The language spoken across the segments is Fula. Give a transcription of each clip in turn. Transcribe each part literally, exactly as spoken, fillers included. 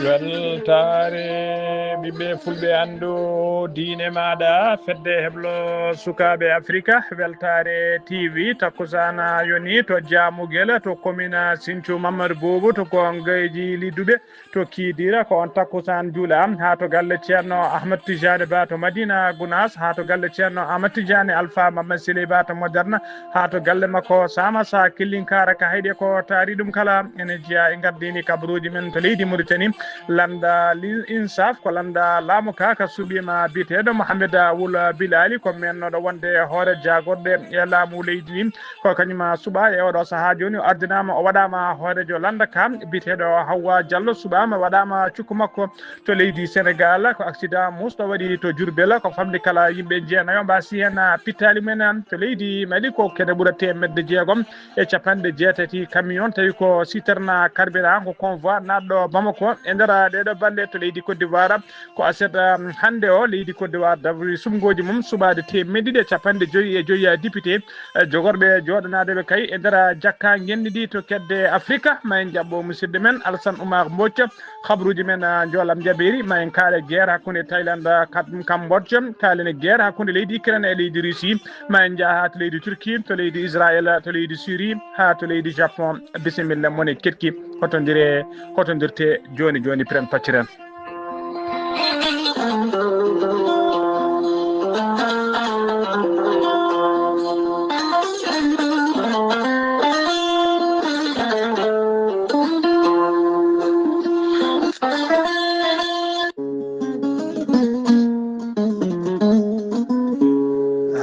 Weltaare ɓiɓɓe fulɓe, anndu diine maaɗa, fedde heblo sukaaɓe Afrika, Weltaare T V, takkusaan yoni to Jamugel, to commune Sinthiou Mamadou Boubou, to Gongayji Lidduɓe, to Kidira, ko on takkusaan juula haa to galle Ceerno Ahmad Tijani Ba to Madina Gunaas, haa to galle Ceerno Ahmad Tijani Alpha Mamadou Sile Ba to Moderna, haa to galle makko Sama Sa Killinkara ka hayɗe ko taari ɗum kala. Ene jeyaa e gardini kabaruuji men to leydi Mauritanie. Lannda li-, Insaf ko lannda laamu ka, ka suɓiima biyeteeɗo Mohamed Wul Bilali, ko mennooɗo wonde hoore jaagorɗe e laamu leydi ndi. Ko kañum suɓaa e oɗo sahaa jooni, o ardinaama, o waɗaama hooreejo lannda ka. Biyeteeɗo Hawwa Diallo suɓaama, waɗaama cukko makko to leydi Senegal. Ko accident musɗo waɗi to Diourbel, ko famɗi kala yimɓe jeenayo mbaasi heen pittaali mumen. To leydi Mali ko kene ɓura teemedde jeegom e capanɗe jeetati camion, tawi ko citerne carburant, ko convoi naatɗo Bamako. E nder ɗeeɗo balɗe to leydi Côte d'Ivoire, ko aset, um, hannde o, leydi Côte d'Ivoire dabri suɓngooji mum suɓaade teemedde ɗiɗi e capanɗe joyi e joyi député, eh, jogorɓe jooɗanaadeɓe kay e nder jakka ngenndi ndi to kedde Afrika. Ma en jaɓɓo musidɗo men Alassane Oumar Mbodj. Habruuji men, ah, njoolam jabeeri. Ma en kaale guerre hakkunde Thaïlande, ah, Kam-, Cambodge. Kaalen e guerre hakkunde leydi Ukraine e leydi Russie. Ma en njah haa to leydi Turquie, to leydi Israël, to leydi Syrie, haa to leydi Japon. Bisimilla, mone ketki, hotondire, hotondirte jooni jooni, piren pacciren.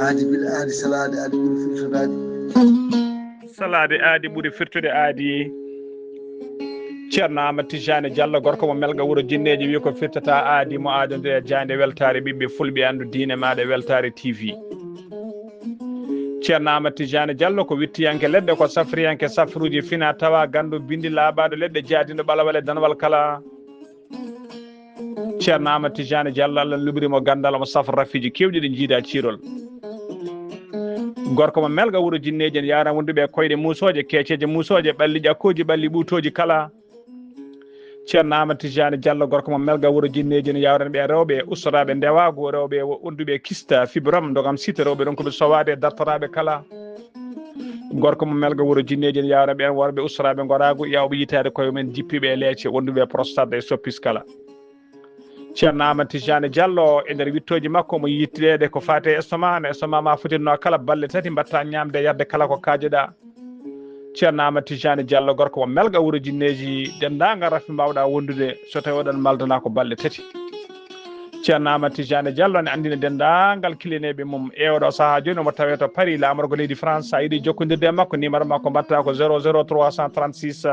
Aadi bil aadi, salaade aadi ɓuri firtude aadi. Salaade aadi ɓuri firtude aadi. Ceerno Amadou Tijani Diallo, gorko mo Melga wuro Jinneeji, wi ko firtata aadi mo aadondiri e jaaynde Weltaare ɓiɓɓe fulɓe, anndu diine maaɗa, Weltaare T V. Ceerno Amadou Tijani Diallo ko wittiyanke leɗɗe, ko safriyanke safruuji fina tawa, ganndu binndi laaɓaaɗo leɗɗe, jaadinɗo ɓalawal e danwal kala. Ceerno Amadou Tijani Diallo, Allah luɓiri mo ganndal, omo safra rafiiji keewɗi ɗi jiida ciirol. Gorko mo Melga wuro Jinneeji, ene yawra wonduɓe e koyɗe muusooje, keeceeje muusooje, ɓalli ƴakkooji, ɓalli ɓuutooji kala. Ceerno Amadou Tijani Diallo, gorko mo Melga wuro Jinneeji, ene yawrani ɓe rewɓe ustoraaɓe ndewaagu, rewɓe wo-, wonduɓe e kista, fibrome, ndogam sita, rewɓe ɗon ko ɓe sowaade, dartoraaɓe kala. Gorko mo Melga wuro Jinneeji, ene yawrani ɓeen worɓe ustoraaɓe ngoraagu, yawɓe yitaade koye mumen, jippiiɓe e leece, wonduɓe e prostate e soppis kala. Ceerno Amadou Tijani Diallo, e nder wittooji makko, omo yittireede ko faati e estomac. No estomac ma fotirnoo kala, balɗe tati mbaɗta ñaamde e yarde kala ko kaajoɗaa. Ceerno Amadou Tijani Diallo, gorko mo Melga wuro Jinneeji, denndaangal rafi mbaawɗaa wondude, so tawii oɗon maldana ko balɗe tati. Ceerno Amadou Tijani Diallo ne anndina denndaangal kilineeɓe mum e oɗo sahaa jooni, omo tawee to Paris, laamorgo leydi France. So a yiɗi jokkondirde e makko, numéro makko mbaɗta ko zéro zéro trois cent trente-six,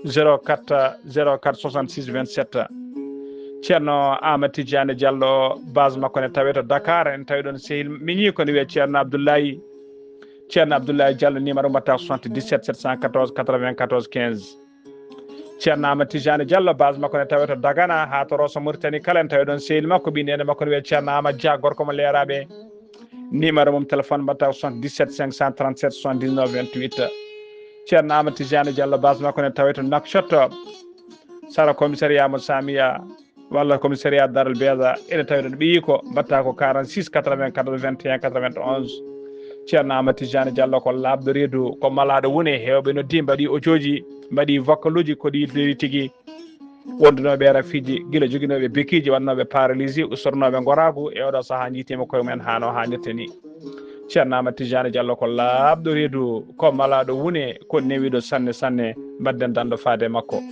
zéro quatre, zéro quatre soixante-six vingt-sept. Ceerno Amadou Tijani Diallo, base makko ne tawee to Dakar, en tawi ɗon sehil miñi ko ne wiyee Ceerno Abdoulaye. Ceerno Abdoulaye Diallo, numéro mbaɗta soixante-dix-sept sept cent quatorze quatre-vingt-quatorze quinze. Ceerno Amadou Tijani Diallo, base makko ne tawee to Dagana, haa to Rosso Mauritanie kala, en tawi ɗon sehil makko, ɓii neene makko ne wiyee Ceerno Amadou Dia, gorko mo Leeraaɓe. Numéro mum téléphone mbaɗta ko soixante-dix-sept cinq cent trente-sept soixante-dix-neuf vingt-huit. Ceerno Amadou Tijani Diallo, base makko ne tawee to Nouakchott, sara commissariat mo Samia, walla commissariat Darou Baydha, ene tawi ɗon ɓiyiiko, mbaɗta ko quarante-six quatre-vingt-quatorze vingt et un quatre-vingt-onze. Ceerno Amadou Tijani Diallo ko laaɓɗo reedu, ko malaaɗo wune, heewɓe noddi, mbaɗi audioji, mbaɗi vocaluji, ko ɗi tigi. Wondunooɓe e rafiiji, gila joginooɓe bekiiji, wonnooɓe paralysé, ustornooɓe ngoraagu, e oɗo sahaa njiitiima koye mumen haa no haanirta ni. Ceerno Amadou Tijani Diallo ko laaɓɗo reedu, ko malaaɗo wune, ko newiiɗo sanne sanne, mbaɗden danndo faade e makko.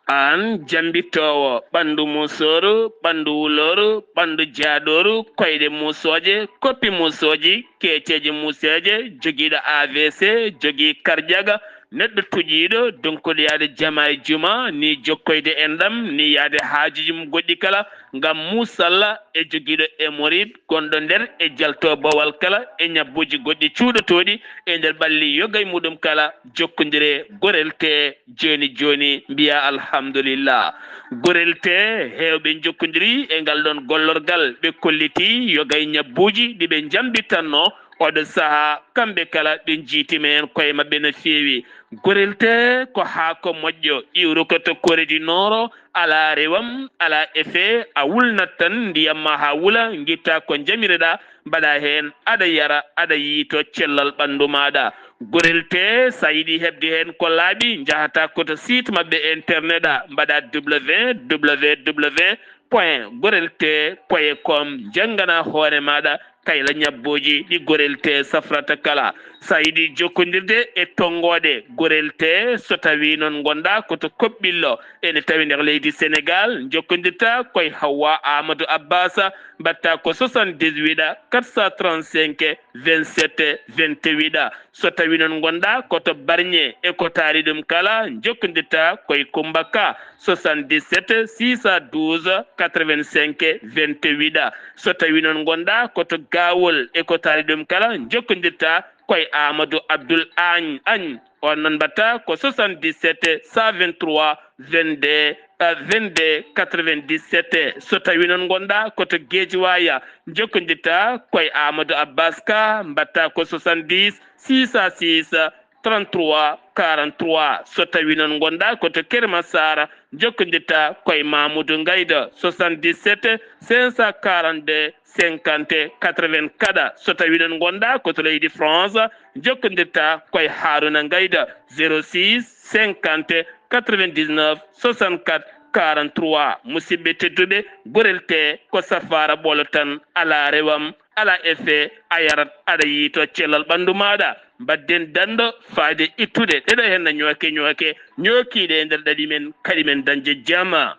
Aan jambittoowo ɓanndu musooru, ɓanndu wulooru, ɓanndu jaaɗooru, koyɗe musooje, koppi musooji, keeceeje museeje, jogiiɗo A V C, jogii karjaga, Neɗɗo tuƴiiɗo donkuɗo yaade jama e juma, ni jokkoyde enɗam, ni yaade haajuuji mum goɗɗi kala, ngam muusalla e jogiiɗo e murid gonɗo nder e jalto bawal kala e ñabbuuji goɗɗi cuuɗotooɗi e nder ɓalli yoga e muɗum kala, jokkondire gorel tee jooni jooni, mbiya alhamdulillah. Gorel tee heewɓe njokkondiri e ngal ɗoon gollorgal, ɓe kolliti yoga e ñabbuuji ɗi ɓe njambitanno oɗo sahaa, kamɓe kala ɓe njiitima heen koye maɓɓe no feewi. Gorel tee ko haako moƴƴo, iwruko to Corée du Nord, alaa rewam, alaa effet, a wulnat tan ndiyam ma haa wula, ngitta ko njamireɗaa, mbaɗa heen, aɗa yara, aɗa yiyto cellal ɓanndu maaɗa. Gorel tee, so a yiɗi heɓde heen ko laaɓi, njahata ko to site maɓɓe internet a, mbaɗa www point gorel tee point com, njanngana hoore maaɗa kayla ñabbuuji ɗi gorel tee safrata kala. So a yiɗi jokkondirde e tonngooɗe gorel tee, so tawii noon ngonɗaa ko to Koɓɓillo, ene tawi nder leydi Senegaal, njokkondirta koye Hawwa Amadou Abbas, mbaɗta ko soixante-dix-huit quatre cent trente-cinq vingt-sept vingt-huit. So tawii noon ngonɗaa ko to Barñe e ko taari ɗum kala, njokkondirta koye Kummba Ka, soixante-dix-sept six cent douze quatre-vingt-cinq vingt-huit. So tawii noon ngonɗaa ko to Gaawol e ko taari ɗum kala, njokkondirta koye Amadou Abdoul Agne, Agne. On noon mbaɗta ko soixante-dix-sept cent vingt-trois vingt-deux, euh, vingt-deux quatre-vingt-dix-sept. So tawii noon ngonɗaa ko to Guédiawaye, njokkondirta koye Amadou Abbas Ka, mbaɗta ko soixante-dix six cent six trente-trois quarante-trois. So tawii noon ngonɗaa ko to Keur Massar, njokkondirta koye Mamoudou Ngayda, soixante-dix-sept cinq cent quarante-deux cinquante quatre-vingts. Kadi, so tawii noon ngonɗaa ko to leydi France, njokkondirta koye Harouna Ngayda, zéro six cinquante quatre-vingt-dix-neuf soixante-quatre quarante-trois. Musidɓe tedduɓe, gorel tee ko safaara ɓolo tan, alaa rewam, alaa effet, a yarat, aɗa yiyto cellal ɓanndu maaɗa. Mbaɗden danndo faayde ittude ɗeɗo heen na ñooke ñooke, ñookiiɗe e nder ɗaɗi men, kadi men dañde jama.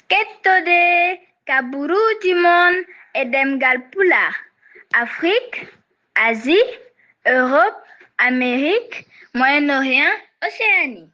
Kettode kaburuuji mon e ɗemngal Pulaar, Afrik, Asie, Europe, Amérique, Moyen-Orient, Océanie.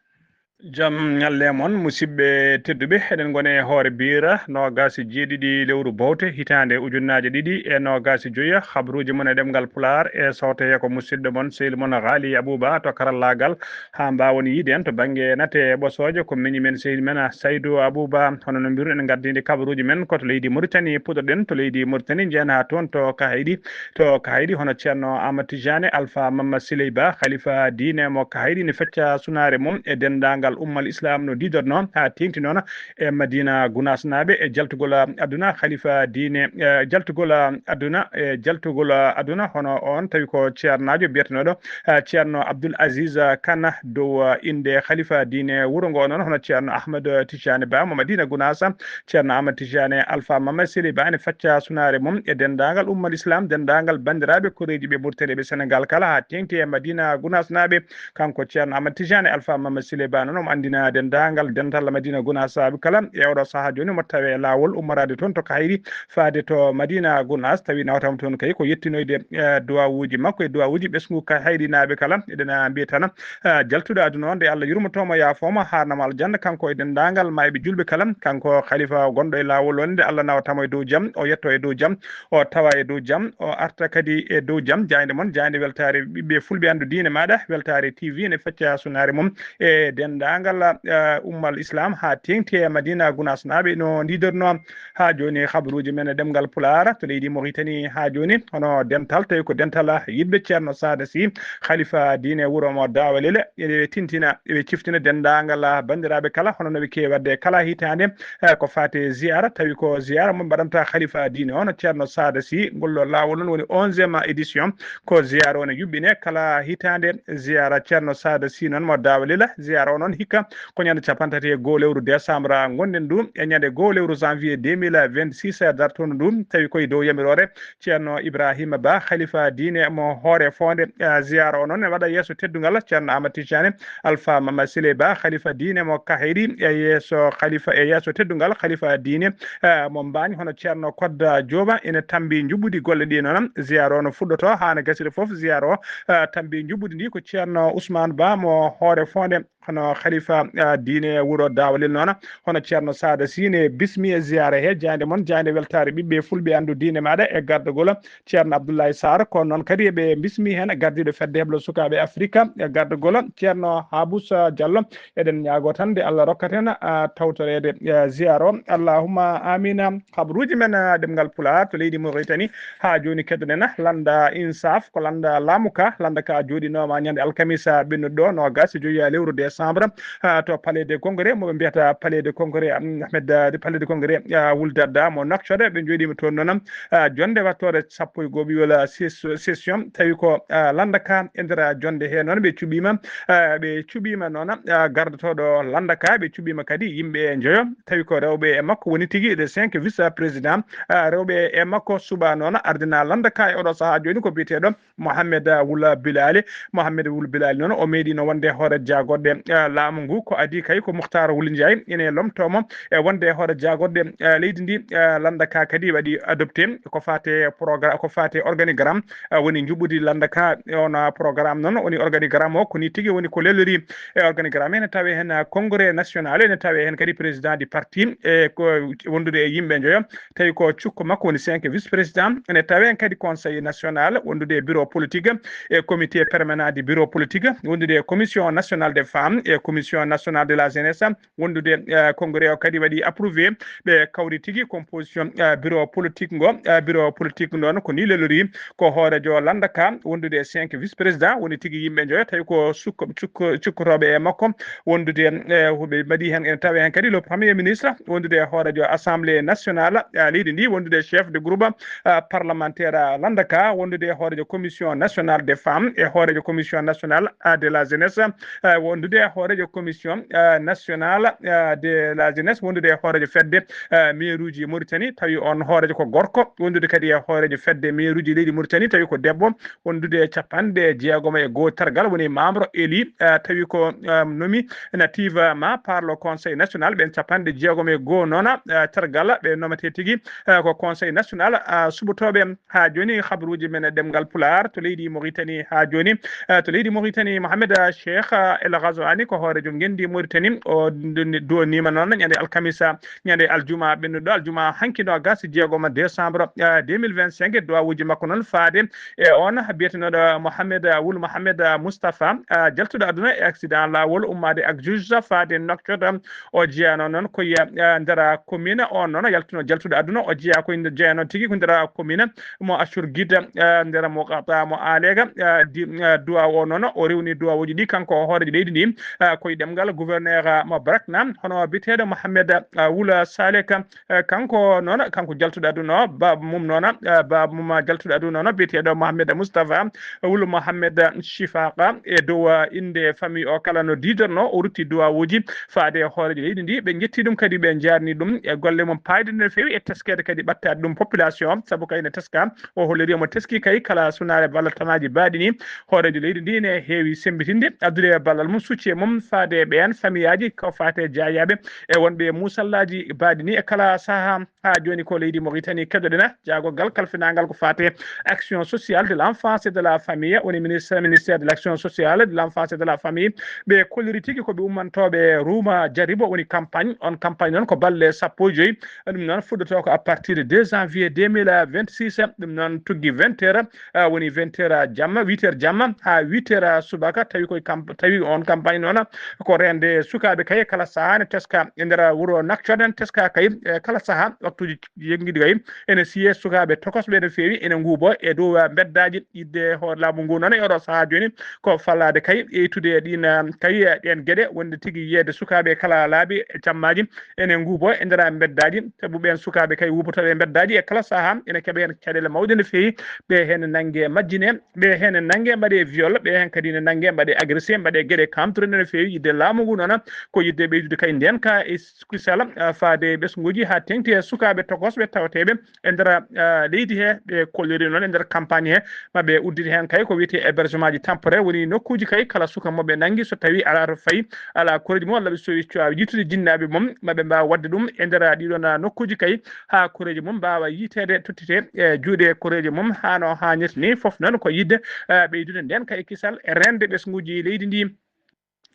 Jam ñalle e mon, musidɓe tedduɓe. Eɗen ngoni e hoore biira noogaas e jeeɗiɗi lewru bowte hitaande ujunnaaje ɗiɗi e noogaas e joyi. Habruuji mon e ɗemngal Pulaar e sawtoye ko musidɗo mon, sehil mon Haali Abuuba to karallaagal. Haa mbaawon yiyde en to bannge nate ɓosooje, ko miñi men, sehil men Saydu Abuuba. Hono no mbiru-ɗen, en ngaddiinde kabaruuji men ko to leydi Moritani puɗɗoɗen, to leydi Moritani, njeyen haa toon to Kahayɗi. To Kahayɗi, hono Ceerno Aamadu Tijaani Alfa Mamma Siley Ba, halifa diine mo Kahayɗi, ne fecca sunaare mum e denndaangal ummal Islaam no diidornoo haa teeŋti noon e Madiina Gunaasnaaɓe e jaltugol aduna. Halifa diine, e jaltugol aduna, e jaltugol aduna, hono oon tawi ko ceernaajo biyetenooɗo, e Ceerno Abdul Aziz Kan, dow innde halifa diine wuro ngoo noon, hono Ceerno Ahmad Tijaani Ba mo Madiina Gunaas. Ceerno Aamadu Tijaani Alfa Mamma Siley Ba ne fecca sunaare mum e denndaangal ummal Islaam, denndaangal banndiraaɓe koreeji ɓe Moritani ɓe Senegaal kala, haa teeŋti e Madiina Gunaasnaaɓe. Kanko Ceerno Aamadu Tijaani Alfa Mamma Siley Ba noon, omo anndina denndaangal dental Madiina Gunaasnaaɓe kala e oɗo sahaa jooni, omo tawe laawol ummoraade toon to Kahayɗi faade to Madiina Gunaas, tawi nawataama toon kay ko yettinoyde, e, duwawuuji makko e duwawuuji ɓesngu Kahayɗinaaɓe kala. Eɗen mbiya tan, e, jaltuɗo aduna o, nde Allah yurmoto mo, yaafo mo, haarna mo aljanna, kanko e denndaangal maayɓe juulɓe kala. Kanko halifa gonɗo e laawol o, nde Allah nawata mo e dow jam, o yetto e dow jam, o tawa e dow jam, o arta kadi e dow jam. Jaaynde mon, jaaynde weltaare ɓiɓɓe fulɓe, anndu diine maaɗa. Weltaare T V ene fecca sunaare mum e denndaangal, e, ummal Islaam haa teeŋti e Madiina Gunaasnaaɓe no ndiidornoo haa jooni. Habaruuji men e ɗemngal Pulaar to leydi Moritani haa jooni, hono dental, tawi ko dental yiɗɓe Ceerno Saada Sy, halifa diine wuro mo Daawalel, eɓe tintina, eɓe ciftina denndaangal banndiraaɓe kala, hono no ɓe keewi waɗde kala hitaande, e, ko faati e ziyaara, tawi ko ziyaara mo mbaɗanta halifa diine o, no Ceerno Saada Sy. Ngol ɗo laawol noon woni onzième édition, ko ziyaara o ne yuɓɓine kala hitaande, ziyaara Ceerno Saada Sy noon mo Daawalel. Ziyaara o noon hikka ko ñande capanɗe tati e goo lewru décembre ngonɗen ɗum, e ñande goo lewru janvier deux mille vingt-six dartono ɗum, tawi koye dow yamiroore Ceerno Ibrahima Ba, khalifa diine mo Hoore Foonde. Eh, ziyaara o noon ne waɗa yeeso teddungal Ceerno Ahmad Tijani Alpha Mama Sile Ba, khalifa diine mo Kahayɗi, e yeeso khalifa, e yeeso teddungal khalifa diine, eh, mo Mbaañ, hono Ceerno Kodda Jooba, ene tambi njuɓɓudi golle ɗi noon. Ziyaara o no fuɗɗoto haa no gasiri fof. Ziyaara o, eh, tambi njuɓɓudi ndi ko Ceerno Ousmane Ba mo Hoore Foonde, hono khalifa, eh, diine wuro Dawalel noon, hono Ceerno Saada Sy ne bismi e ziyaara he. Jaaynde mon, jaaynde weltaare ɓiɓɓe fulɓe, anndu diine maaɗa e gardagol Ceerno Abdoulaye Sarr. Ko noon kadi ɓe bismi heen gardiiɗo fedde heblo sukaaɓe Afrika e gardagol Ceerno Habusa Diallo. Eɗen ñaagoo tan nde Allah rokkata en, ah, tawtoreede, eh, ziyaara o. Allahumma amina. Habruuji men, ah, ɗemngal Pulaar to leydi Mauritanie. Haa jooni keddoɗen lannda Insaf, ko lannda laamu ka. Lannda ka jooɗinooma ñande alkamisa ɓennuɗo ɗo, noogas e joyi lewru décembre, ah, to Palais de Congrès, mo ɓe mbiyata Palais de Congrès, mm, Ahmed, ah, Palais de Congrès, ah, Wul Dadda mo Nouakchott. Ɓe njooɗiima toon noon, ah, jonnde wattoore sappo e goo ɓiwol, ah, ses-, session. Tawi ko, ah, lannda ka e nder jonnde he noon ɓe cuɓiima, ah, ɓe cuɓiima noon, ah, gardotooɗo lannda ka, ɓe cuɓiima kadi yimɓe njoyo. Tawi ko rewɓe e makko woni tigi les cinq vice-président, ah, rewɓe e makko suɓa noon ardina lannda ka e oɗo sahaa jooni ko biyeteeɗo Mohamed, ah, Wul Bilali. Mohamed Wul Bilali noon o meeɗino wonde hoore jaagorɗe, ah, laamu ngu. Ko adii kay ko Mukhtar Wul Ndiaye ene lomtoo mo e wonde hoore jaagorɗe, ah, leydi ndi. Ah, lannda ka kadi waɗi adopté ko faate programme, ko faate organigramme, ah, woni njuɓɓudi lannda ka. On, ah, programme noon woni organigramme o, ko ni tigi woni ko lelori e organigramme. Ene tawe heen, ah, congrès national, ene tawe heen kadi président du parti e ko wondude e yimɓe njoyo. Tawi ko cukko makko woni cinq vice-président. Ene tawe heen kadi conseil national wondude e bureau politique e comité permanent du bureau politique, wondude e commission nationale des femmes e commission nationale de la jeunesse, wondude, eh, congrès o kadi waɗi approuvé, ɓe kawri tigi composition, eh, bureau politique ngo. Eh, bureau politique noon ko ni lelori, ko hoorejo lannda ka wondude e cinq vice-président, woni tigi yimɓe njoyo, tawi ko sukko-, cukko-, cukkotooɓe e makko wondude, eh, ɓe mbaɗi heen, ene tawe heen kadi le premier ministre, wondude e hoorejo assemblée nationale, eh, leydi ndi, wondude chef de groupe, eh, parlementaire, eh, lannda ka, wondude e hoorejo commission nationale des femmes e hoorejo commission nationale, eh, de la jeunesse, eh, wondude e hoorejo commission, eh, nationale, eh, de la jeunesse, wondude e hoorejo fedde, eh, maire uji Mauritanie, tawi on hoorejo ko gorko, wondude kadi e hoorejo fedde maire uji leydi Mauritanie, tawi ko debbo, wondude e capanɗe jeegom e goo tergal woni membre élu, eh, tawi ko, eh, nomi native ma par le conseil national, ɓen capanɗe jeegom e goo noon, eh, tergal ɓe nomete tigi, eh, ko conseil national, eh, suɓotooɓe. Haa jooni, habruuji men e ɗemngal Pulaar to leydi Mauritanie. Haa jooni, eh, to leydi Mauritanie, Mohamed, eh, Cheikh, eh, El Ghazouani ko hooreejo ngenndi Mauritanie. O d-, d-, duwaniima noon ñande alkamisa, ñande aljuma ɓennuɗo, aljuma hanki noogas e jeegom décembre, eh, deux mille vingt-cinq. Duwawuuji makko noon faade e on biyetenooɗo Mohamed, eh, Wul Mohamed, eh, Moustapha, eh, jaltuɗo aduna e accident laawol ummaade ak juge faade Nouakchott. O jeyanoo noon ko e, eh, nder commune on noon yaltuno jaltuɗo aduna. O jeyaa ko inde jeyanoo tigi ko nder commune mo Achour Guide, eh, nder mo Qata mo Alega, eh, di, eh, duwaw o noon o rewni duwawuuji ɗi kanko o hooreejo leydi ndi, eh, koye ɗemngal gouverneur, eh, mo Brakna, hono biyeteeɗo Mohamed, eh, Wula Salek, eh, kanko noon, kanko jaltuɗo aduna o, baaba mum noon, eh, baaba mum jaltuɗo aduna noon biyeteeɗo Mohamed Moustapha Wul Mohamed Chifaqa e dow, eh, inde famille o kala no diidorno, o rutti duwawuuji faade e hooreejo leydi ndi. Ɓe njetti ɗum kadi, ɓe njaarni ɗum e golle mum paayɗe no feewi e teskeede kadi ɓattaade ɗum population, sabu kay ne teska, o holliri omo teski kay kala sunaare ballal tamaaji baaɗi ni. Hooreejo leydi ndi ne heewi semmbitinde, addude e ballal mum, succi e mum faade e ɓeen famiyaaji ko faate jaayaaɓe e wonɓe e muusallaaji baaɗi ni e kala sahaa. Haa jooni ko leydi Mauritanie keɗoɗen jaagorgal kalfinaangal ko faate action sociale de l'enfance et de la famille, woni ministre, ministère de l'action sociale, de l'enfance et de la famille. Ɓe kolliri tigi ko ɓe ummantooɓe ruuma jaribo, woni campagne. On campagne noon ko balɗe sappo e joyi. Ɗum noon fuɗɗotoo ko à partir de deux janvier deux mille vingt-six. Ɗum noon tuggi vingt heures, ah, woni vingt heures jamma, huit heures jamma haa huit heures subaka. Tawi koye camp-, tawi on campagne noon ko reende sukaaɓe kay kala sahaa ne teska e nder wuro Nouakchott, en teska kay, eh, kala sahaa waktuuji yeggiɗi kay ene siyee sukaaɓe tokosɓe no feewi, ene nguubo e dow, ah, mbeddaaji yidde hoore laamu ngu noon e oɗo sahaa jooni. Ko fallaade kay ɓeytude e ɗiin, ah, kay, eh, ɗeen geɗe, wonde tigi yiyeede sukaaɓe kala laabi e jammaaji ene nguubo e nder mbeddaaji, sabu ɓeen sukaaɓe kay wuubotooɓe e mbeddaaji e kala sahaa ene keɓa heen caɗeele mawɗe no feewi. Ɓe heen nannge majjine, ɓe heen nannge mbaɗe viol, ɓe heen kadi ne nannge mbaɗe agressé, mbaɗe geɗe kamto. no feewi yidde laamu ngu noon, ko yidde ɓeydude kay ndeenka e kisal, ah, faade ɓesnguuji haa teŋti e sukaaɓe tokosɓe tawateeɓe e nder, ah, leydi he, ɓe kolliri noon e nder campagne he, ma ɓe udditi heen kay ko wiyetee hébergement ji temporaire, woni nokkuuji kay kala suka mo ɓe nanngi so tawii alaa to fayi, alaa koreeji mum walla ɓe sowi cuwaawi yiytude jinnaaɓe mum, ma ɓe mbaawa waɗde ɗum e nder ɗiɗoon nokkuuji kay haa koreeji mum mbaawa yiyteede, tottitee e juuɗe koreeji mum haa no haanirta ni. Fof noon ko yidde, eh, ɓeydude ndeenka e kisal e reende ɓesnguuji leydi ndi.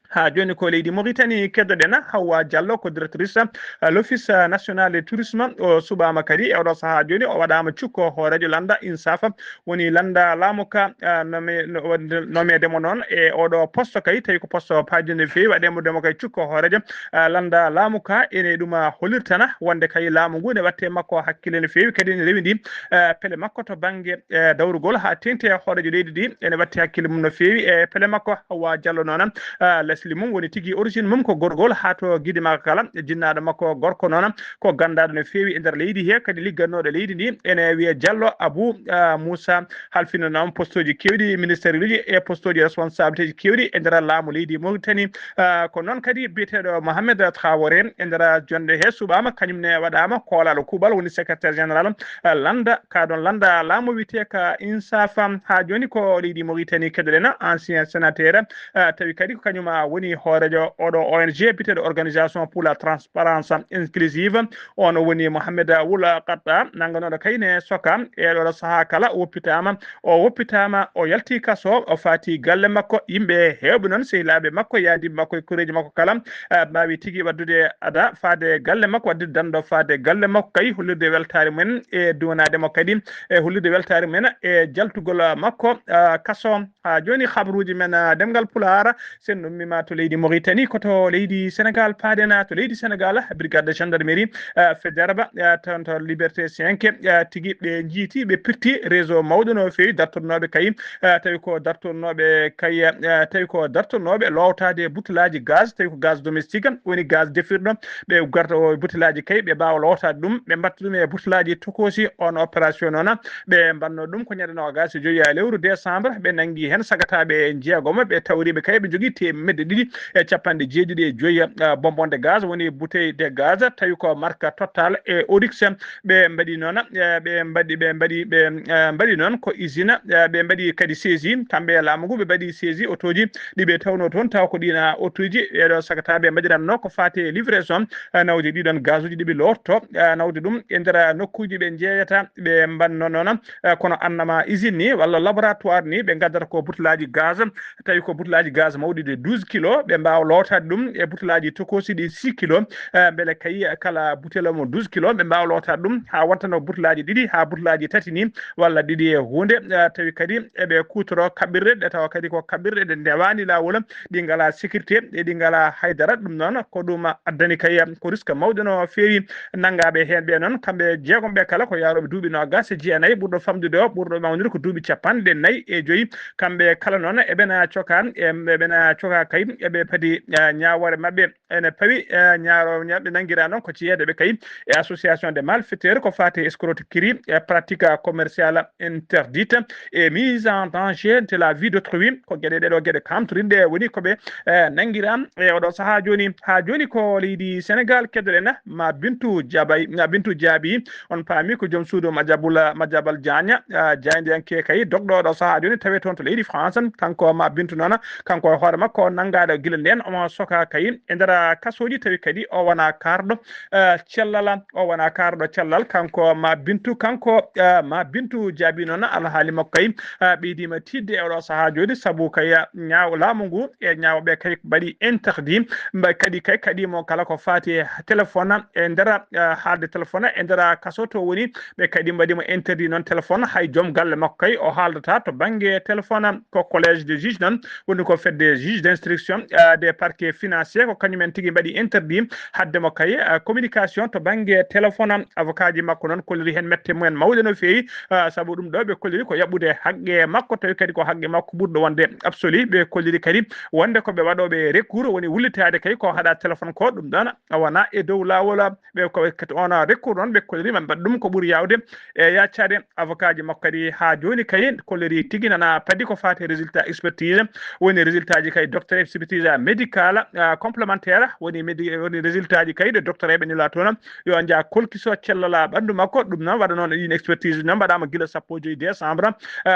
Haa jooni ko leydi Mauritanie keddoɗen. Hawwa Diallo ko directrice, eh, l'Office national de tourisme. O suɓaama kadi e oɗo sahaa jooni, o waɗaama cukko hooreejo lannda INSAF, woni lannda laamu ka, eh, nome-, no-, nomeede mo noon e oɗo poste kay, tawi ko poste paajunde no feewi, waɗeemo demo kay cukko hooreejo, eh, lannda laamu ka. Ene ɗum, ah, hollirtana wonde kay laamu ngu ne watte makko hakkille no feewi, kadi ene rewindi, eh, pele makko to bannge, eh, dawrugol haa teŋti e hooreejo leydi ndi, ene watti hakkille mum no feewi e pele makko. Hawwa Diallo noon, ah, lesli mum woni tigi origine mum ko gorgol haa to gide makko kala, jinnaaɗo makko gorko noon ko ganndaaɗo no feewi e nder leydi he, kadi liggannooɗo leydi ndi ene wiyee Diallo Abou, ah, Moussa, halfino noon postooji keewɗi, ministère uji e postooji responsabilité ji keewɗi e nder laamu leydi Mauritanie. Ah, ko noon kadi biyeteeɗo Mohamed Traoré e nder jonnde he suɓaama, kañum ne waɗaama koolaaɗo kuuɓal, woni secrétaire général, ah, lannda, ka ɗoon lannda laamu wiyetee ka INSAF. Haa jooni ko leydi Mauritanie keddoɗen, ancien sénateur, ah, tawi kadi ko kañum, ah, woni hooreejo oɗo O N G biyeteeɗo Organisation pour la Transparence Inclusive. On woni Mohamed Wul Qatta, nannganooɗo kay ne soka e ɗo sahaa kala, o woppitaama, o woppitaama, o yalti kaso, o faati galle makko. Yimɓe heewɓe noon, sehilaaɓe makko, yaadiiɓe makko e koreeji makko kala, eh, mbaawi tigi waɗdude ada faade galle makko, waɗdude danndo faade galle makko kay, hollirde weltaare mum en e duwanaade mo kadi, e hollirde weltaare mum en e jaltugol makko, ah, kaso. Haa jooni, habruuji men, ah, ɗemngal Pulaar, so en ummiima to leydi Mauritanie, ko to leydi Sénégal paaɗen. To leydi Sénégal, brigade de gendarmerie, ah, Faidherbe, ah, toon to Liberté cinq, ah, tigi ɓe njiiti, ɓe pirti réseau mawɗo no feewi, dartornooɓe kay, ah, tawi ko dartornooɓe kay, ah, tawi ko dartornooɓe loowtaade butellaaji gaz, tawi ko gaz domestique, woni gaz defirɗo. Ɓe garta o butellaaji kay, ɓe mbaawa loowtaade ɗum, ɓe mbatta ɗum e butellaaji tokoosi. On opération noon, ɓe mbaɗno ɗum ko ñande noogaas e joy lewru décembre. Ɓe nanngi heen sagataaɓe jeegomo, ɓe tawri ɓe kay ɓe njogii teemedde ɗiɗi e capanɗe jeeɗiɗi e joy, eh, bonbonne de gaz, woni bouteille de gaz, tawi ko marque Total e Oryx. Ɓe mbaɗi noon, eh, ɓe mbaɗi, ɓe mbaɗi, ɓe, eh, mbaɗi noon ko usine, eh, ɓe mbaɗi kadi saisie, kamɓe e laamu ngu, ɓe mbaɗi saisie otooji ɗi ɓe tawnoo toon, tawa ko ɗiin otooji, ɓeeɗo sagataaɓe mbaɗiranno ko faati e livraison, eh, nawde ɗiɗon gazuuji ɗi ɓe lootto, eh, nawde ɗum e nder nokkuuji ɓe njeeyata, ɓe mbanno noon, eh, kono annama usine ni walla laboratoire ni, ɓe ngaddata ko butellaaji gaz, tawi ko butellaaji gaz mawɗi de douze kilo, ɓe mbaawa lootaade ɗum e butellaaji tokoosi ɗi six kilo, eh, mbele kay kala butela mo douze kilo, ɓe mbaawa lootaade ɗum haa waɗtano butellaaji ɗiɗi haa butellaaji tati ni, walla ɗiɗi e huunde, eh, tawi kadi eɓe kuutoro kaɓirɗe ɗe tawa kadi ko kaɓirɗe ɗe ndewaani laawol, ɗi ngalaa sécurité, e ɗi ngalaa haydara. Ɗum noon ko ɗum addani kay ko risque mawɗo no feewi nanngaaɓe heen ɓe noon. Kamɓe jeegom ɓe kala ko yaarooɓe duuɓi noogaas e jeenayi, ɓurɗo famɗude o, ɓurɗo mawnude ko duuɓi capanɗe nayi e joyi. Kamɓe kala noon eɓena coka, e, eɓena coka kay, eɓe padi, eh, ñaawoore maɓɓe ene pawi, eh, ñaaro, ña-, ɓe nanngiraa noon ko jeyeede ɓe kay e association de malfaiteurs ko faati e escroquerie e pratique commerciale interdite et mise en danger de la vie d'autrui. Ko geɗe ɗeɗo geɗe kamtorinɗe woni ko ɓe, eh, nanngiraa e oɗo sahaa jooni. Haa jooni ko leydi Sénégal keddoɗen Ma Bintu Jabay, Ma Bintu Jaabi. On paami ko joom suudu Madiabul, Madiabal Diagne, ah, jaayndiyanke kay dogɗo oɗo sahaa jooni tawi toon to leydi France. Kanko Ma Bintu noon, kanko e hoore makko o nanngaaɗo gila ndeen, omo soka kay e nder kasooji, tawi kadi o wona kaarɗo, eh, cellal, o wona kaarɗo cellal. Kanko Ma Bintu, kanko, eh, Ma Bintu Jaabi noon alhaali makko kay, eh, ɓeydiima tiiɗde e oɗo sahaa jooni, sabu kay, eh, ñaawo laamu ngu e ñaawɓe kay mbaɗi interdit, mba-, kadi kay kaɗiimo kala ko faati e téléphone e nder, eh, haalde téléphone e nder kaso to woni, ɓe kadi mbaɗiimo interdit noon téléphone, hay joom galle makko kay o haaldata to bannge téléphone. Ko collège de juge noon, woni ko fedde juge d'instruction, eh, des parquets financiers, ko kañum en tigi mbaɗi interdit hadde mo kay, eh, communication to bannge téléphone. Avocat ji makko noon kolliri heen mette mumen mawɗe no feewi, eh, sabu ɗum ɗo ɓe kolliri ko yaɓɓude haqqe makko, tawi kadi ko haqqe makko ɓurɗo wonde absolu. Ɓe kolliri kadi wonde ko ɓe waɗooɓe recours, woni wullitaade kay ko haɗa téléphone ko, ɗum ɗon a wona e dow laawol. Ɓe ko ket-, on recours noon ɓe kolliri ma mbaɗ ɗum ko ɓuri yaawde e yaccaade. Avocat ji makko kadi haa jooni kay kolliri tigi nana padi ko faati résultat expertise, woni résultat ji kay docteur expertise médicale complémentaire, woni medi woni résultat ji kay ɗo docteur eɓe nula toon yo nja kolkiso cellala ɓanndu makko. Ɗum noon waɗa noon ɗin expertise noon mbaɗama gila sappo joyi décembre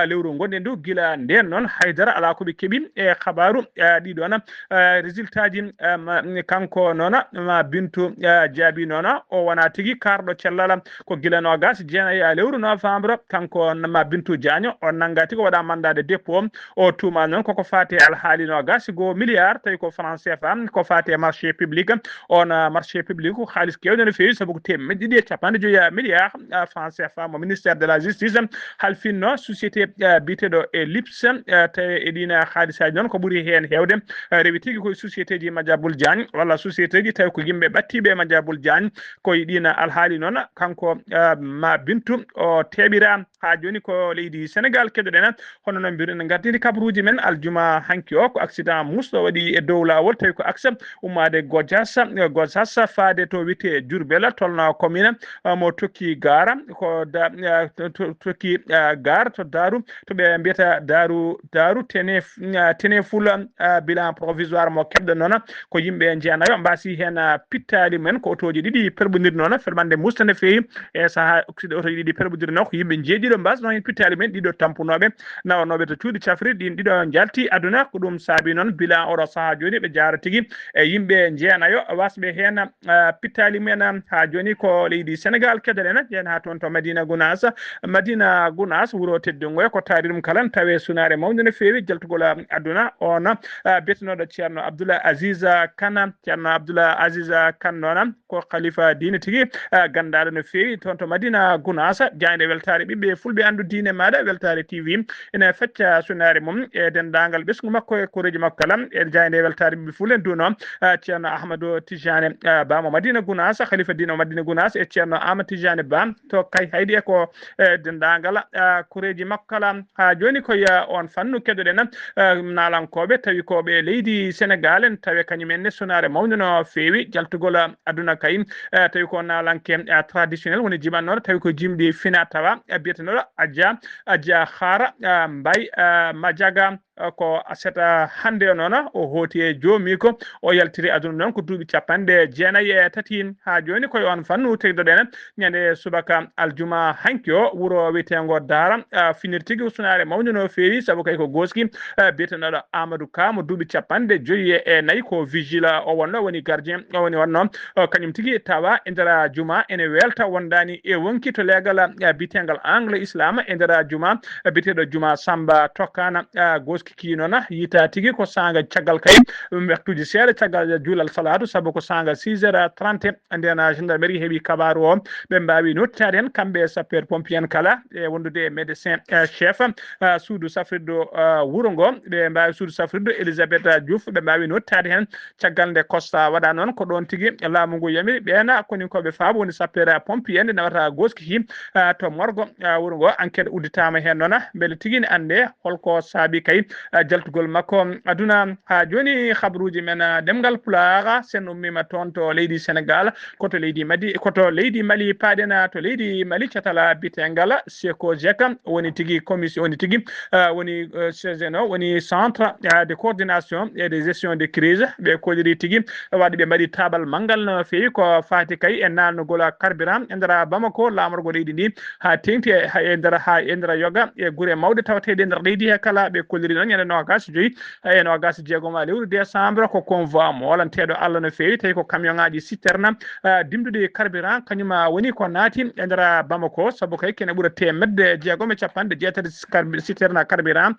lewru gonɗen ndu. Gila nden noon haydara ala ko ɓe keɓi e habaru ɗiɗon résultat ji. Kanko noona ma bintu jaabi noona o wona tigi karɗo cellala. Ko gila nogas jeenayi a lewru novembre kanko ma bintu diagne o nangga tigi o waɗa mandat de dépôt. O tuumaali noon koko faati e alhaali nogas goo milliard tawi ko franc cfa ko faati e marché public. On marché public ko haalis kewde no feewi sabu ko temeɗɗe ɗiɗi e capanɗe joyi milliard franc cfa mo ministère de la justice halfinno société biyeteɗo e lips. Tawi e ɗin haalisaji noon ko ɓuri hen hewde rewi tigi koye société ji majabul diagne walla société ji tawi ko yimɓe ɓattiɓe majabul diagne. Koye ɗin alhaali noon kanko ma bintu o teɓira ha joni ko leydi sénégal keɗoɗen. Hono noon mbiruɗen gardini kabaruji men aljuma hanki o ko accident musɗo waɗi e dow lawol tawi ko axe ummade gojasa gojasa faade to wiyete jurbel tolno commune mo tokki gara ko tokki gar to daru to ɓe mbiyata daru daru tenef teneful. Bilan provisoire mo keɓɗo noon ko yimɓe jeenayo mbasi heen pittaali mumen ko otooji ɗiɗi perɓondiri noon ferɓande musta no feewi e saha oxyde otooji ɗiɗi perɓondiri noon ko yimɓe jeeɗiɗo mbasno heen pittaali mumen ɗiɗo tampunooɓe nawanooɓe to cuuɗi cafri ɗin ɗiɗo njalti aduna ko ɗum saabi noon bilan oɗo saha jooni ɓe jaara tigi e yimɓe jeenayo wasɓe heen pittaali mumen ha jooni ko leydi sénégal kedoɗen yen ha toon to madina gounas madina gounas wuro teddungo e ko taari ɗum kala tawe sunaare mawde no feewi jaltugol aduna on. Betenoɗo ceerno abdoullah aziz kana ceerno abdoullah aziz kan noona ko khalifa diine tigi gandaɗo no feewi toon to madina gounas jayde weltare ɓiɓɓe fulɓe andu diine maɗa weltare tv ene fecca sunaare mum e denndaangal ɓesngu makko e koreeji makko kala e jayde weltaare ɓiɓɓe fulɓe nduno ceerno ahmadou tijane ba mo madina gounas khalifa diine o madina gounas e ceerno ahmad tijane ba to kay haydi e ko e denndaangal koreeji makko kala. Ha jooni koye on fannu keɗoɗen naalankooɓe tawi ko ɓe leydi sénégal en tawi kañum en ne sunaare mawde no feewi jaltugol aduna kay tawi ko naalanke traditionnel woni jimannooɗo tawi ko jimɗi fina tawa biyetenoɗo adja adja hara mbay majaga ko aset hannde o noona o hooti e joomi ko o yaltiri aduna noon ko duuɓi capanɗe jeenayi e tati. Ha jooni koye on fannu tegdoɗen ñande subaka aljuma hanki o wuro wiyeteengo daara finir tigi ustunaare mawde no feewi sabu kay ko gooski biyetenoɗo amadou ka mo duuɓi capanɗe joyi e nayi ko vigile o wonno woni gardien o woni wonno kañum tigi tawa e nder juma ene welta wondani e wonki to leegal biyeteengal angle islam e nder juma biyeteɗo juma samba tokkana gooski ki noon yita tigi ko sanga caggal kay waxtuji seeɗa caggal juulal salatu sabu ko sanga six heures trente nden gendarmerie heeɓi kabaru o ɓe mbawi nottitade hen kamɓe sapeur pompier en kala e wondude e médecin chef suudu safrirdu wuro ngo ɓe mbawi suudu safrirdu elisabeth diouf ɓe mbawi nottitade hen. Caggal nde constat waɗa noon ko ɗon tigi laamu ngu yamiri ɓeena koninkoɓe faabo woni sapeur pompier nde nawata goski hi to morgo wuro ngo enquête udditama hen noon beele tigi ne annde holko saabi kay jaltugol makko aduna. Ha joni habaruji men ɗemngal pulaar sen ummima toon to leydi sénégal koto leydi madi koto leydi mali paɗen to leydi mali catala bitengal seko jeka woni tigi commission woni tigi woni cgno woni centre de coordination et de gestion de crise ɓe kolliri tigi waɗi ɓe mbaɗi tabal manngal no feewi ko faati kay e nalnugol carburant e nder bamako laamorgo leydi ndi ha teŋti e nder ha e nder yoga e gure mawɗe tawateɗe e nder leydi he kala ɓe kolliri noon ñande nogas joyi e nogas jeegoma lewru décembre ko convoi molanteɗo allah no feewi tawi ko camion ngaji citerne dimdude carburant kañuma woni ko naati e nder bamako sabu kay kene ɓura temedde jeegom e capanɗe jeetati citerne carburant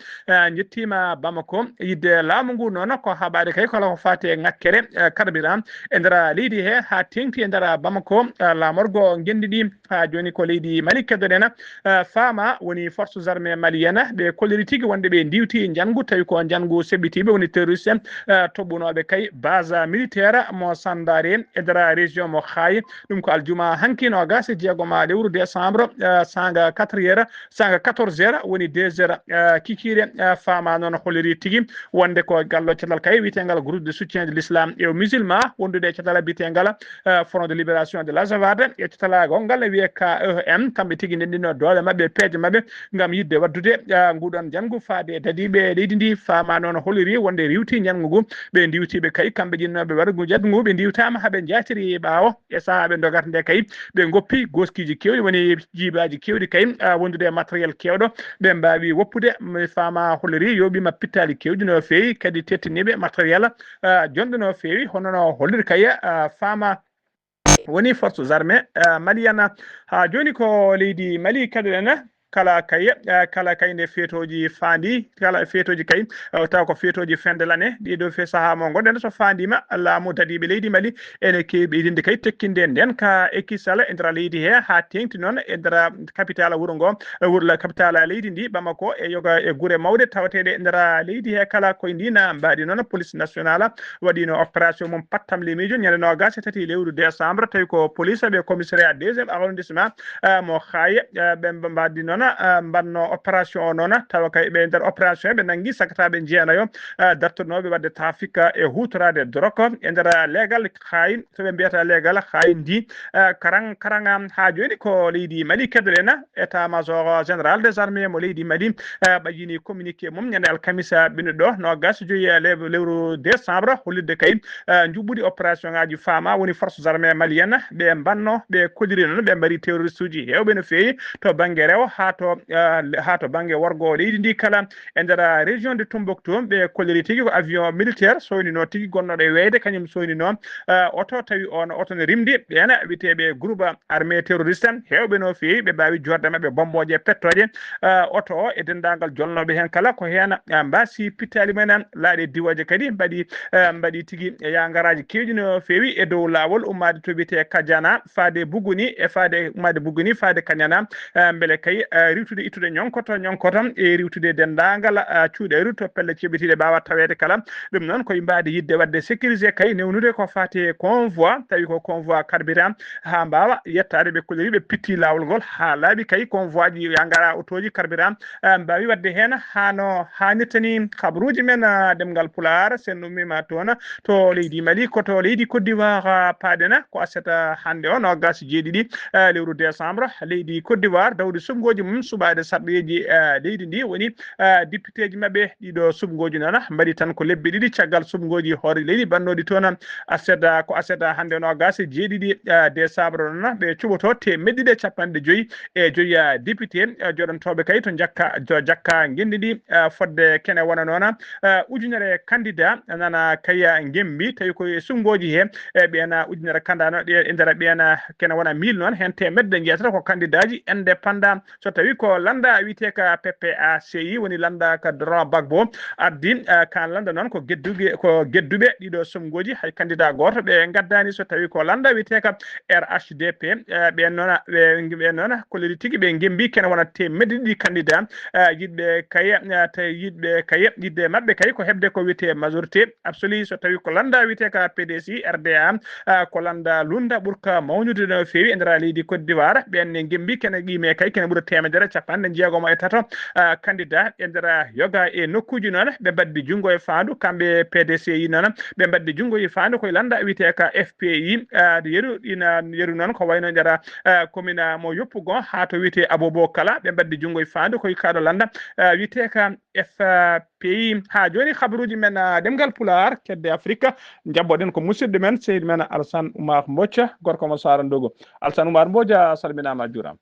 jettima bamako yidde laamu ngu noon ko haɓaade kay kala ko faati e ŋakkere carburant e nder leydi he ha teŋti e nder bamako laamorgo ngenndi ɗi ha joni ko leydi mali keddoɗen faama woni forces armées malienne ɓe kolliri tigi wonde ɓe ndiwti njanngu tawi ko njanngu seɓɓitiiɓe woni terroriste toɓɓunooɓe kay base militaire mo sandari e nder région mo hayi ɗum ko aljuma hanki nogas e jeegoma lewru décembre sanga quatre heures sanga quatorze heures woni deux heures kikiire faama noon holliri tigi wonde ko gallo catal kay wiyetengal groupe de soutien de l'islam et musulman wondude e catal biyetengal front de libération de l'azawad e catal gongal ne wiye k e m kamɓe tigi ndendino doole maɓɓe peeje maɓɓe ngam yidde waddude nguɗon janngu faade e dadiiɓe e leydi ndi, faama noon holiri wonde riwti ñalngu ngu. Ɓe ndiwti ɓe kay, kamɓe jinnooɓe waɗugu jaggu ngu, ɓe ndiwtaama haa ɓe njaatiri ɓaawo. E sahaa ɓe ndogata nde kay, ɓe ngoppi goskiiji keewɗi, woni jiibaaji keewɗi kay, ah, wondude e matériel keewɗo. Ɓe mbaawi woppude, mi faama holiri yooɓiima pittaali keewɗi no feewi, kadi tettiniiɓe matériel, ah, jonɗo no feewi, hono no holliri kay, ah, faama woni forces armées, ah, maliennes. Haa jooni ko leydi Mali kadi en kala kay, ah, kala kay nde feetooji faandi, kala feetooji kay, ah, taw ko feetooji fin de l'année, ɗiɗo fe sahaa mo ngonɗen so faandiima, laamu dadiiɓe leydi Mali ene keewi ɓeydinde kay tekkinde nden ka e kisal e nder leydi he, haa teeŋti noon e nder capitale wuro ngo, e wuro, capitale leydi ndi, Bamako, e yoga e gure mawɗe tawateeɗe e nder leydi he kala. Koye ndi na mbaadi noon police nationale waɗiino opération mum pattam limiijo ñande noogas e tati lewru décembre, tawi ko police ɓe commissariat deuxième arrondissement, eh, mo Xaay, eh, ɓe mba-, mbaadi noon, eh, mbanno opération o noon, tawa kay ɓe nder opération he ɓe nanngi sakataaɓe jeenayo, eh, dartonooɓe waɗde trafic, eh, e huutoraade drogue e nder leegal Xaay, to ɓe mbiyata leegal Xaay ndi, eh, karaŋ, karaŋa. Haa jooni ko leydi Mali keddorena, état major général des armées mo leydi Mali, eh, ɓajini communiqué mum ñande alkamisa ɓennuɗo noogas e joyi, eh, le-, lewru décembre, hollirde kay, eh, njuɓɓudi opération ŋaaji faama, woni forces armées maliennes, ɓe mbanno, ɓe kolliri noon, ɓe mbari terroriste uji heewɓe no feewi to bannge rewo haa to, eh, le-, haa to bannge worgo leydi ndi kala. E nder région de Tombouctou, ɓe kolliri tigi ko avion militaire soynino tigi gonnooɗo e weyde, kañum soynino, eh, oto, tawi on oto ne rimdi. Ɓeena wiyeteeɓe groupe armé terroriste, heewɓe no feewi, ɓe mbaawi joorde maɓɓe bombooje pettooje, eh, oto o e denndaangal jolnooɓe heen kala. Ko heen, eh, mbaasi pittaali mumen, laaɗe diwooje kadi mbaɗi, eh, mbaɗi tigi e yaangaraaji keewɗi no feewi e dow laawol ummaade to wiyetee Kajana, faade Buguni, e faade ummaade Buguni, faade Kajana, eh, mbele kay, eh, riiwtude ittude ñonkoto, ñonkoto, e riiwtude denndaangal, eh, cuuɗeeru to pelle ceɓitiiɗe mbaawa taweede kala. Ɗum noon ko mbaadi yiɗde waɗde sécurisé kay, newnude ko faati e convoi, tawi ko convoi carburant, haa mbaawa yettaade ɓe kolliri, ɓe pitti laawol ngol haa laaɓi kay, convoi ji ya ngara, otooji carburant, eh, mbaawi waɗde heen haa no haanirta ni. Kabaruuji men, eh, ɗemngal Pulaar, sen ummiima toon to leydi Mali, ko to leydi Côte d'Ivoire, eh, paaɗen, ko aset, eh, hannde o, noogas e jeeɗiɗi, eh, lewru décembre, leydi Côte d'Ivoire dawdi suɓngooji mum suɓaade sarɗiiji, eh, leydi ndi, woni, eh, depiteeji maɓɓe. Ɗiɗo suɓngooji noon mbaɗi tan ko lebbi ɗiɗi caggal suɓngooji hoore leydi mbaɗnooɗi toon aset, ko aset hannde noogas e jeeɗiɗi, eh, décembre noon, ɓe cuɓoto teemedde ɗiɗi e capanɗe joyi e joyi, eh, député, eh, jooɗantooɓe kay to jakka, to jakka ngenndi ndi, eh, fodde kene wona noon, eh, ujunere candidat nana kay ngembi, tawi ko e suɓngooji he, e ɓeena ujunere candidat no, ɗe, e nder ɓeena kene wona mille noon, heen teemedde njeetato ko candidat ji indépendant. So tawi ko lannda wiyetee ka P P A C I, woni lannda ka Laurent Gbagbo addi, eh, kan lannda noon ko gedduge, ko gedduɓe ɗiɗo suɓngooji, hay candidat gooto ɓe ngaddaani. So tawi ko lannda wiyetee ka R H D P, eh, ɓeen noon, ɓe, ɓeen noon kolliri tigi ɓe ngembi kene wona teemedde ɗiɗi candidat, eh, yiɗɓe kay, eh, tawi yiɗɓe kay, yiɗde maɓɓe kay ko heɓde ko wiyetee majorité absolue. So tawi ko lannda wiyetee ka P D C R D A, ah, ko lannda lunnda ɓurka mawnude no feewi e nder leydi Côte d'Ivoire. Ɓeen ne ngembi kene qiime kay kene ɓura teemedere capanɗe jeegomo e tato, ah, candidat e nder yoga e nokkuuji noon. Ɓe mbaddi junngo e faandu, kamɓe P D C I noon, ɓe mbaddi junngo e faandu koye lannda wiyetee ka F P I, ah, yeru ina yeru noon ko wayno nder, ah, commune mo Yoppugon haa to wiyetee Abobo Kala. Ɓe mbaddi junngo e faandu koye kaaɗo lannda, ah, wiyetee ka F P I. Haa jooni, habaruuji men, ah, ɗemngal Pulaar, kedde Afrika, njabboɗen ko musidɗo men, sehil men Alsan Oumar Mbodj, gorko mo Saara Ndogo. Alsan Oumar Mbodj, a salminaama, a juuraama.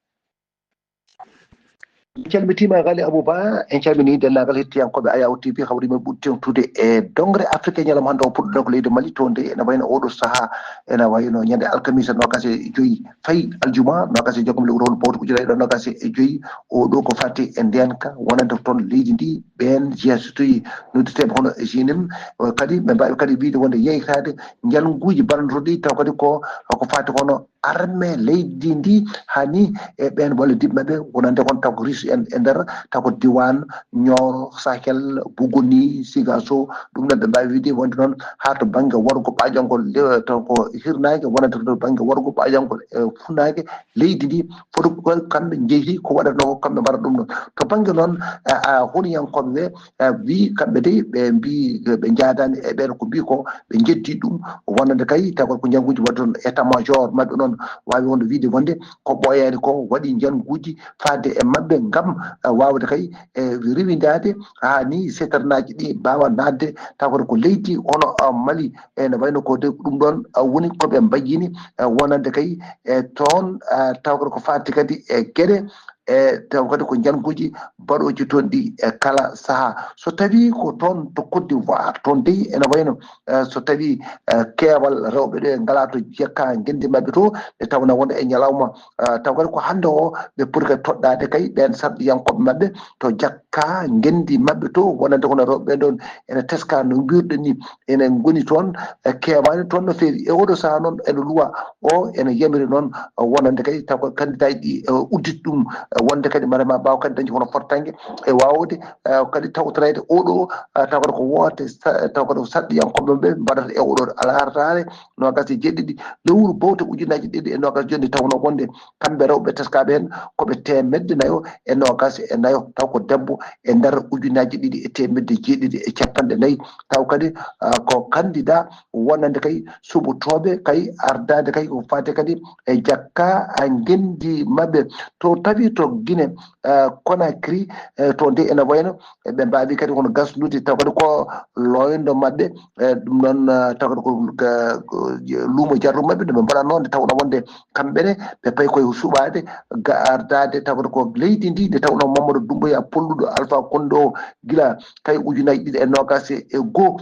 En calmitiima, Ghali Abou Ba, en calminii denndaangal hettiyankooɓe Ayaw T V, habaruuji men ɓuri teeŋtude e doŋre Afrika e ñalawma hannde o, puɗɗo-ɗen ko leydi Mali, toon de ene wayno oo ɗoo sahaa, ene wayno ñande alkamisa noogaas e joy fayi aljuma noogaas e jeegom lewru hol bowto ujunere e noogaas e joy. Oo ɗoo ko faati e ndeenka wonande toon leydi ndi, ɓeen jeesutoyi noddirteeɓe hono G N I M, kadi ɓe mbaawi kadi wiyde wonde yeytaade njalnguuji mbarduɗi, taw kadi ko, ko faati hono armée leydi ndi, haa ni e ɓeen walla diɓɓe maɓɓe wonande kon, taw ko Russie en e nder, taw ko diiwaan Nioro, Sahel, Bougouni, Sigasso. Ɗum ɗoon ɓe mbaawi wiyde wonde noon haa to bannge worgo ɓaajankol, le-, to ko hirnaange wonande to bannge worgo ɓaajankol e fuɗnaange leydi ndi, foti ko kamɓe njeyi ko waɗatnoo ko, kamɓe mbaɗata ɗum ɗoon. To bannge noon, a, a, hunuyankooɓe ɓe, a, mbii kamɓe dey ɓe mbii ɓe njaadaani e ɓeen ko mbii ko, ɓe njeddii ɗum wonande kay, taw ko njannguuji waɗi toon état major maɓɓe noon, waawi wonde wiyde wonde ko ɓooyaani ko waɗi njanguuji faade e maɓɓe ngam, eh, waawde kay, eh, rewindaade haa ni seetarnaaji ɗi mbaawa naatde, taw kono ko leydi hono, ah, Mali, ene wayno ko de ɗum ɗoon, ah, woni ko ɓe mbayyini, eh, wonande kay, eh, toon, ah, taw kono ko faati kadi e geɗe, e taw kadi ko njanguuji baɗooji toon ɗi e kala sahaa. So tawii ko toon to Côte d'Ivoire, toon dey ene wayno, eh, so tawii, eh, keewal rewɓe ɓe ngalaa to jekka ngenndi maɓɓe to, nde tawnoo wonde e ñalawma, eh, taw kadi ko hannde o ɓe poti kadi toɗɗaade kay ɓeen sarɗiyankooɓe maɓɓe to jakka ngenndi maɓɓe to, wonande kono rewɓe ɓeen ɗoon ene teska no mbiruɗen ni, ene ngoni toon, eh, keewaani toon no feewi. E oɗo sahaa noon ene luwa o ene yamiri noon, eh, wonande kadi taw ko candidat ji ɗi, eh, udditi ɗum, eh, wonde kadi mare ma mbaaw kadi dañde kono fotange e waawde, eh, kadi tawtoreede oɗo, eh, taw kadi ko woote sa-, taw kadi ko sarɗiyankooɓe ɓe mbaɗata e oɗo alartaare noogas e jeeɗiɗi lewru bowte ujunnaaji ɗiɗi e noogas jooni, tawnoo wonde kamɓe rewɓe teskaaɓe heen ko ɓe teemedde nayo e noogas e nayo, taw ko debbo e nder ujunnaaji ɗiɗi e teemedde jeeɗiɗi e capanɗe nayi. Taw kadi, ah, ko candidat wonande kay suɓotooɓe kay ardaade kay ko faati kadi e jakka, ah, ngenndi maɓɓe. To tawi to Guinée, ah, Conakry, eh, to nde ene wayno, eh, ɓe mbaawi kadi kono gasnude taw kadi ko looyndo maɓɓe, eh, ɗum noon, ah, taw kadi ko ga-, ko luumo jarru maɓɓe nde ɓe mbaɗatnoo nde tawnoo wonde kamɓe ne ɓe payi koye suɓaade ga ardaade taw kadi ko leydi ndi nde tawnoo Mamadou Doumbouya polluɗo Alpha Condé o gila kay ujunnaaji ɗiɗi e noogas e goo.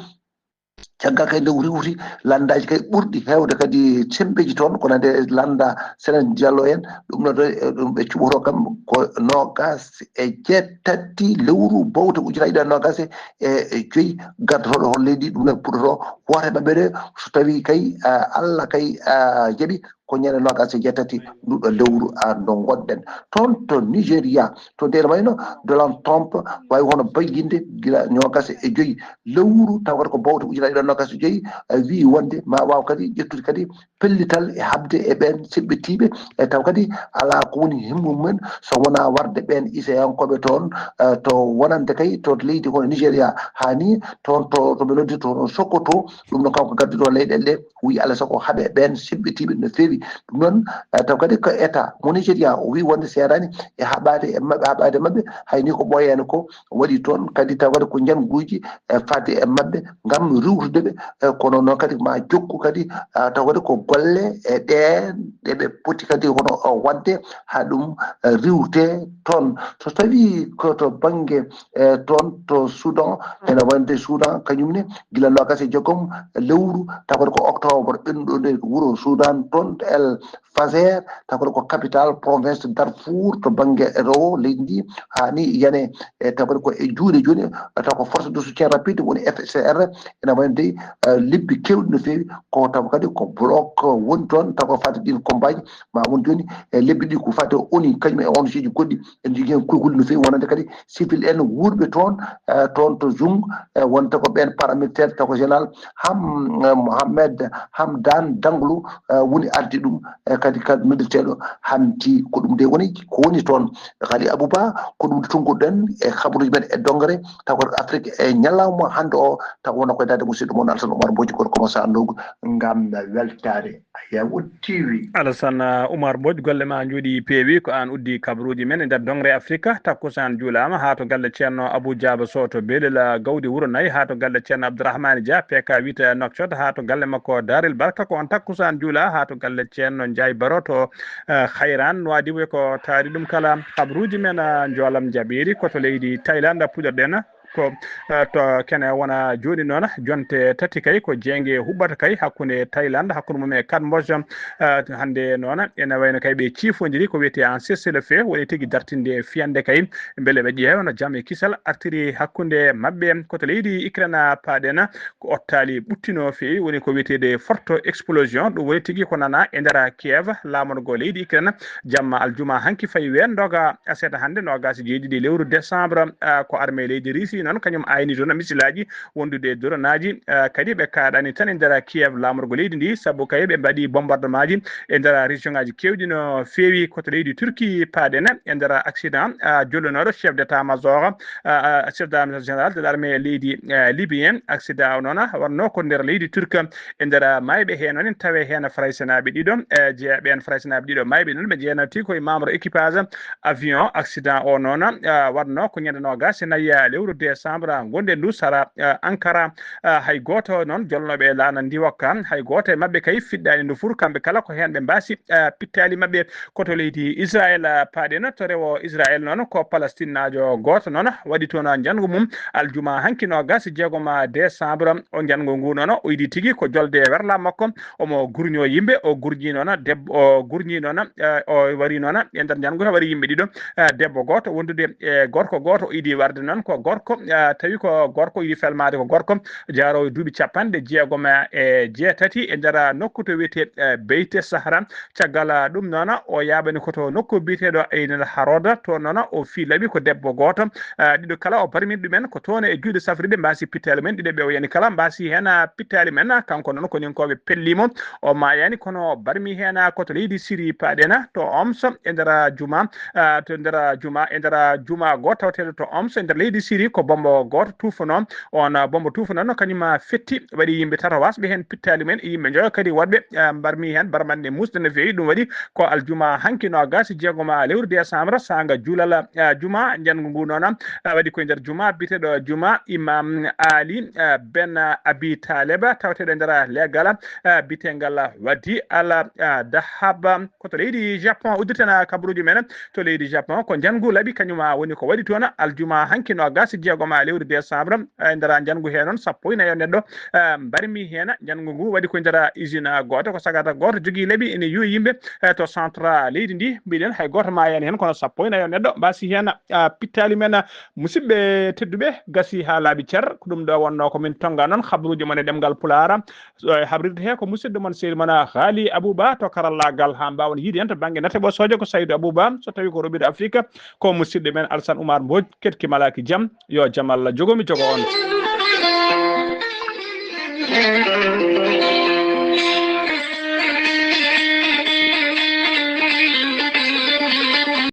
Caggal kay nde riiwti lanndaaji kay ɓurɗi heewde kadi semmbeeji toon, ko nande lannda Senen Diallo en, ɗum noon ɗum ɓe cuɓotoo kam ko noogas e jeetati lewru bowte ujunnaaji ɗiɗi e noogas e joyi, gaddotooɗo hoto leydi ɗum noon puɗɗotoo woote maɓɓe ɗe, so tawii kay, ah, Allah kay, ah, jaɓi, ko ñande noogas e jeetati nduɗo lewru, ah, ndo ngonɗen. Toon to Nigeria, to nder wayno Donald Trump waawi hono bayyinde gila noogas e joyi lewru, taw kadi ko bowte ujunnaaji ɗiɗi e noogas e joyi, eh, wii wonde ma waaw kadi ƴettude kadi pellital e haɓde e ɓeen seɓɓitiiɓe, e taw kadi alaa ko woni himmu mumen so wonaa warde ɓeen iseyankooɓe toon, eh, to wonande kay to leydi kono Nigeria, haa ni toon to, to ɓe noddi to Sokoto, ɗum no kanko gadduɗo leyɗeele ɗe, o wii alaa sago haɓe ɓeen seɓɓitiiɓe no feewi. Ɗum noon, eh, taw kadi ko État mo Nigeria, o wii wonde seedaani e haɓaade e maɓɓe, haɓaade maɓɓe, hay ni ko ɓooyaani ko waɗi toon, kadi taw kadi ko njanguuji, eh, faade e maɓɓe ngam riiwtude ɓe, eh, kono noon kadi ma jokku kadi, ah, taw kadi ko golle e ɗeen ɗe ɓe poti kadi hono, oh, waɗde haa ɗum, eh, riiwte toon. So tawii ko to bannge, eh, toon to Soudan, ene wayde Soudan, kañum ne gila noogas e jeegom lewru, taw kadi ko octobre ɓennuɗo nde wuro Soudan toon to El Fasher, taw kadi ko capital province Darfour to bannge rewo leydi ndi, haa ni yane, e taw kadi ko e juuɗe jooni, taw ko force de soutien rapide woni F C R, ene wayde, eh, lebbi keewɗi no feewi, ko taw kadi ko bloc woni toon, taw ko fati ɗin combat ji, ma won jooni e lebbi ɗi ko fati O N U kañum e O N G ji goɗɗi, en jogii heen kuukuuli no feewi, wonande kadi civil en wuurɓe toon, eh, toon to Zung, eh, wonta ko ɓeen paramilitaire, taw ko général Ham-, eh, Mohamed Hamdan Daglo, eh, woni ardi ɗum, eh, kadi kadi noddirteeɗo Hamdi, ko ɗum de woni, ko woni toon. Kadi Abouba, ko ɗum de tonngol ɗen e habaruuji men e dongre, taw ko Afrique e ñalawma hannde o, taw wona koye daade musidɗo mon Alassane Oumar Mbodji, kono commencé anndogu ngam weltaare. Yawo T V. Alassane Oumar Mbodj, golle ma njooɗi peewi, ko aan uddi kabaruuji men e nder dongre Afrika. Takkusaan juulaama haa to galle Ceerno Abou Diaba Sow to Belel Gawdi Wuro Nayi, haa to galle Ceerno Abdourahmane Dia, P K wiyta Nouakchott, haa to galle makko Darel Barka, ko on takkusaan juula haa to galle Ceerno Ndiaye Baro to, eh, Hayran Nouadhibou, ko taari ɗum kala. Kabaruuji men, eh, njoolam jaɓiiri ko to leydi Thaïlande puɗɗorɗen. Ko, eh, to kene wona jooni noon, jonte tati kay ko jeynge huɓɓata kay hakkunde Thaïlande, hakkunde mum e Cambodge. Eh, hannde noon ene wayno kay ɓe ciifondiri ko wiyetee en cessez-le-feu, woni tigi dartinde fiyande kay, mbele ɓe ƴeewa no jam e kisal artiri hakkunde maɓɓe. Ko to leydi Ukraine paaɗen, ko ottaali ɓuttino feewi, woni ko wiyeteede forte explosion, ɗum woni tigi ko nana e nder Kiev, laamorgo leydi Ukraine, jamma aljuma hanki fayi ween ndoga aset hannde, noogaas e jeeɗiɗi lewru décembre, ah, ko armée leydi Russie noon kañum ayni toon misilaaji wondude e doronaaji. Ah, kadi ɓe kaaɗani tan e nder Kiev laamorgo leydi ndi, sabu kay ɓe mbaɗi bombardement ji e nder région ngaji keewɗi no feewi ko to leydi Turquie. Paaɗen e nder accident, ah, jollonooɗo chef d'état major, ah, ah, chef d'état général de l'armée leydi, ah, libyen. Accident o noon wonno ko nder leydi Turquie e nder mayɓe heen noon en tawi heen Faraysenaaɓe ɗiɗo, eh, jeeyaɓe en Faraysenaaɓe ɗiɗo mayɓe noon ɓe jeenati koye membre équipage avion. Accident o noon, ah, waɗno ko ñande noogas e nayi, ah, lewru décembre, ah, ngonɗen ndu sara, ah, Ankara. Ah, hay gooto noon jolnooɓe e laana ndi wakka, hay gooto e maɓɓe kay fiɗɗaani ndu fur. Kamɓe kala ko heen ɓe mbaasi, ah, pittaali maɓɓe ko to leydi Israël. Ah, paaɗen to rewo Israël noon ko Palestinnaajo gooto noon waɗi toon njanngu mum aljuma hanki noogas e jeegom décembre. O njanngu ngu noon o yiɗi tigi ko jolde e werla makko. Omo gurño yimɓe, o gurñi noon debbo, o gurñi noon, eh, o wari noon e nder njanngu he waɗi yimɓe ɗiɗo, eh, debbo gooto wondude e gorko gooto. O yiɗi warde noon ko gorko, eh, tawi ko gorko, o yiɗi felmaade ko gorko jaaroowo duuɓi capanɗe jeegom e jeetati e nder nokku to wiyetee, eh, Beyte Sahra. Caggal, ah, ɗum noon o yaaɓani ko to nokku biyeteeɗo Aynel Haroda. To noon o fii laɓi ko debbo gooto. Ah, ɗiɗo kala o barmini ɗumen ko toon e juuɗe safrirde mbaasi pittaali men. Ɗiɗo ɓe o yani kala mbaasi heen, ah, pittaali men. Kanko noon ko nin ko ɓe pelli mo, o maayani kono o barmi heen, ah, ko to leydi Siri. Paaɗen to Homs e nder juma, ah, to nder juma, e nder juma gooto tawateeɗo to Homs e nder leydi Siri ko bombo gooto tuufanoo. On, ah, bombo tuufanoo noon kañum, ah, fetti waɗi yimɓe tato wasɓe heen pittaali men e yimɓe njoyo kadi woɗɓe, ah, mbarmi heen barmanɗe musde no feewi. Ɗum waɗi ko aljuma hanki noogas e jeegom lewru décembre saanga juulal, ah, juma. Njanngu ngu noon, ah, waɗi koye nder juma biyeteeɗo juma Imam Ali, ah, ben Abi Taleb tawateeɗo e nder leggal, ah, biyeteegal Wadi Al, ah, Dahab ko to leydi Japon. Uddirten kabaruuji men to leydi Japon ko njanngu laɓi kañum woni ko waɗi toon aljuma hanki noogas e jeegom lewru décembre. E nder njanngu hee noon sappo e nayo neɗɗo, eh, mbarmi heen. Njanngu ngu waɗi ko nder usine gooto, ko sagata gooto jogii laɓi ene yuwi yimɓe, eh, to centre leydi ndi. Mbiɗen hay gooto maayaani heen kono sappo e nayo neɗɗo mbaasi heen, ah, pittaali men. Musidɓe tedduɓe, gasi haa laaɓi cer. Ko ɗum ɗo wonno ko min tonga noon habruuji mon e ɗemngal Pulaar. So, eh, habrirde he ko musidɗo mon sehil mon, ah, Haali Abouba to karallaagal haa mbaawon yiide en to bannge nate ɓosooje ko Saydu Abouba. So tawi ko Roɓiiɗo Afrique ko musidɗo men Alsan Oumar Mbodj. Ketki malaaki jam, yo jam Allah jogo mi jogo on.